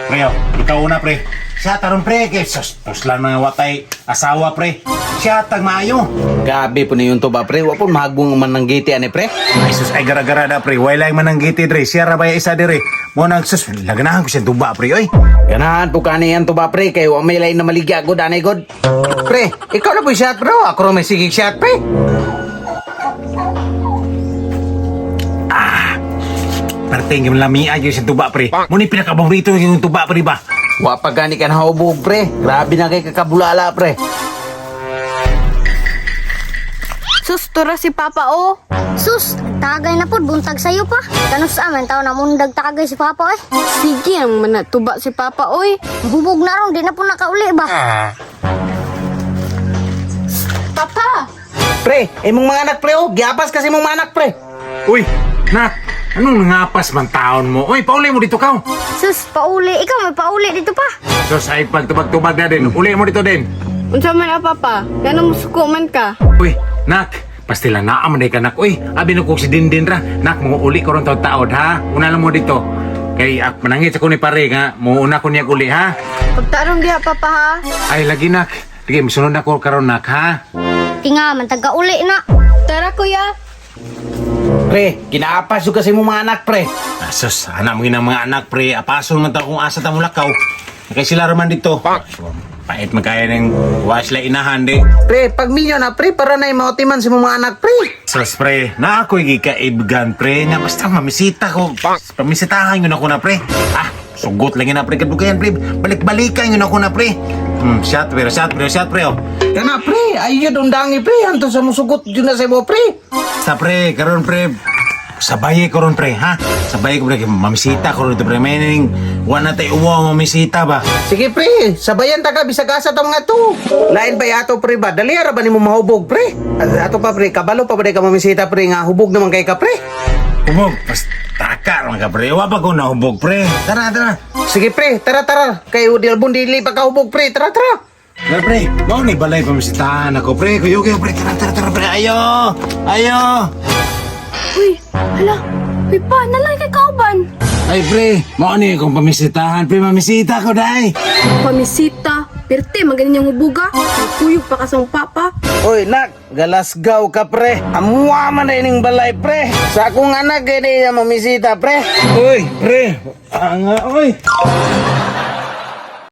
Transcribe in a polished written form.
Pre, oh, ikaw una, pre. Siya taron, pre, kay sus, puslan mga watay asawa, pre. Siya tag maayo. Gabi po na yung tuba, pre. Wa po mahagbong man ng giti ani, pre. Ay sus, ay gara-gara na, pre. Walay man ang giti dre. Siya ra ba isa dire. Mo nang sus, laganahan ko siya tuba, pre, oy. Ganahan po kani yan tuba, pre. Kay wa may lain na maligya god anay god. Pre, ikaw na po yung shot, bro. Ako ro may sigig shot, pre. Perting yung lamian yung siya tuba, pre. Mo ni pinakapaborito yung tuba, pre ba? Wa pa gani ka na hubog, pre. Grabe na kay kakabulala, pre. Sus, tura si Papa oh. Sus, tagay na po, buntag sayo pa. Kanus aman tao na mundag tagay si Papa eh. Sige ang manatuba si Papa oy. Hubog na ron, di na po nakauli ba? Papa! Pre, imong mga anak, pre, oh. Giapas kasi imong mga anak, pre. Uy, nak, anong nangapas man taon mo? Uy, pauli mo dito ka. Sus, pauli. Ikaw may pauli dito pa. Sus, ay pagtubag-tubag na din. Uli mo dito din. Unsa man ah, Papa? Ngano musuko man ka? Uy, nak, pastila na aman ka, nak. Uy, abi na ko si Dindin ra. Nak, mo uli ko ron taod taod ha. Una lang mo dito. Kay ak manangit sa ko ni pare nga, muuna ko niya uli ha. Pagtarong diha, Papa ha. Ay lagi, nak. Sige, misunod na ko karon, nak, ha. Tinga, man taga-uli na. Tara, kuya. Pre, kinaapas yung kasi imong mga anak, pre. Asos, anak mo ginang mga anak, pre. Apason man ta kung asa ta mulakaw. Kay sila raman dito. Pait man kaya ng wa sila inahan di. Pre, pagminyo na, pre, para na mautiman sa imong mga anak, pre. Sos, pre, na ako'y gikaibgan, pre, nga basta mamisita ko. Pamisitahan yun ako na, pre. Ah, sugot lang yun na, pre. Kadugayan, pre. Balik-balikan yun ako na, pre. Shot, pre, shot, pre, shot, pre, oh. Kana, pre, ayun undangi, pre. Hanto sa musugot yun na sa imo, pre. Sa pre, karon, pre. Sabay ko ron, pre, ha? Sabay ko, pre. Mamisita ko ron ito, pre. Meaning, wala na tayo uwa mamisita ba? Sige, pre, sabayan ta ka bisag asa ta mga to. Lain ba yato, pre, ba? Dali ra ba nimo mahubog, pre? Ato pa, pre, kabalo pa ba di ka mamisita, pre, nga hubog naman kay ka, pre? Hubog, basta ka ron ka, pre. Wa pa ko nahubog, pre. Tara, tara. Sige, pre, tara, tara. Kay Udil dili pa ka hubog, pre. Tara, tara. Tara, pre. Mao ni balay pamisitahan ako, pre. Kuyo, kuyo, pre. Tara, tara, tara, pre. Ayo! Ayo! Uy, hala. Uy pa, nalay kay kauban. Ay, pre, mao ni akong pamisitahan, pre. Mamisita ko, day. Pamisita. Perte, maganin yung hubuga. Kuyog pa ka sa mong papa. Oy, nak, galasgaw ka, pre. Amuha man na ining balay, pre. Sa akong anak, gini ya mamisita, pre. Uy, pre. Anga, uy.